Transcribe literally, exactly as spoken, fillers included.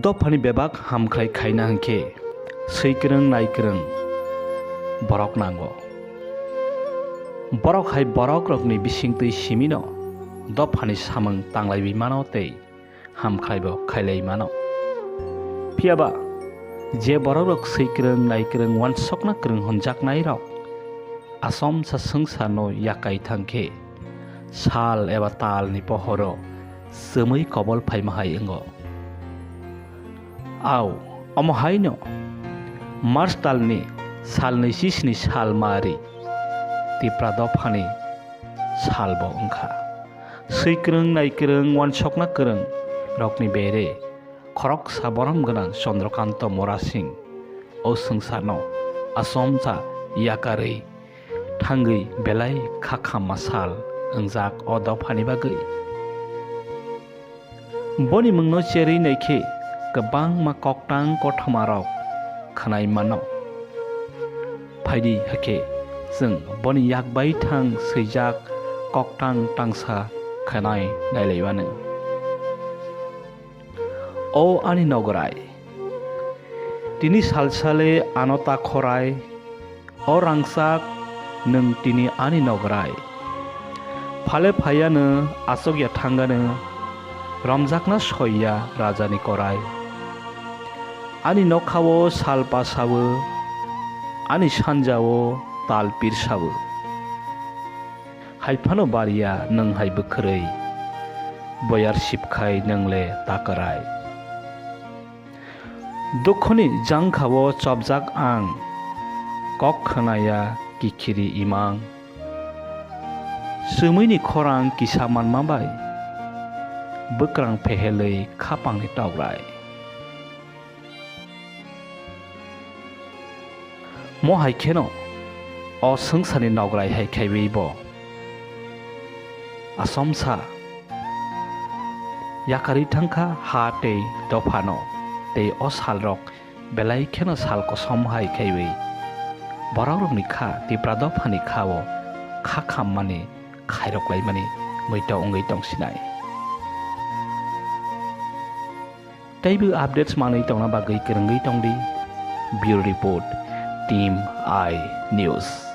Dophani bebak hamkrai khaina hwnkhe swikwrwng naikwrwng borok nango. Borok hai borokrokni bisingtwi simino dophani samung tanglaiwi mano tei hamkhraibo khailai mano. Phiyaba je borokrok swikwrwng naikwrwng uansukna kwrwng hwnjaknairok asomsa swngcharno yakai thangkhe sal eba talni pohoro chumui kobol phaima hai wngo. Au, omo haino March talni sal naichi sni sal mari Tipra dophani salbo wngkha. Swikwrwng naikwrwng uansukna kwrwng rokni bere khoroksa borom gwnang Chandrakanta Murasing o swngcharno asomsa yakarwi thangwi belai kha khamma sal wngjak o dophani bagwi. Boni mungno cherwi naikhe kwbangma koktang kothoma rok khwnai mano. Phaidi hakhe chwng boni yak bai thang swijak koktang tangsa khwnai nailai mano. O ani nograi, tini salsale ano ta khorai, o rangchak nwng tini ani nograi. Phale phaiya nw achukya thangya nw, romjakna soiya rajani korai. Ani nokhao sal pasawo, ani sanjao tal pirsawo. Haiphano bariya nwng hai bwkhwrwi, boyar sipkhai nwng le ta kwrai. Dukhoni jangkhao chopjak ang, kok khwnaya kikhiri imang. Chumuini khorang kisa manma bai, bwkrang phehelwi khapangni tokrai. Mo hai kheno o swngcharni nograi hai khaiwi bo asomsa yakarwi thangkha ha tei dophano, tei o salrok belai kheno sal kosom hai khaiwi borokrokni kha Tipra dophani khao kha khammani khairok laimani muitok wngwi tongsinai. Teibo updates manwi tongna bagwi kwrwngwi tongdi. Bureau Report, Team I News.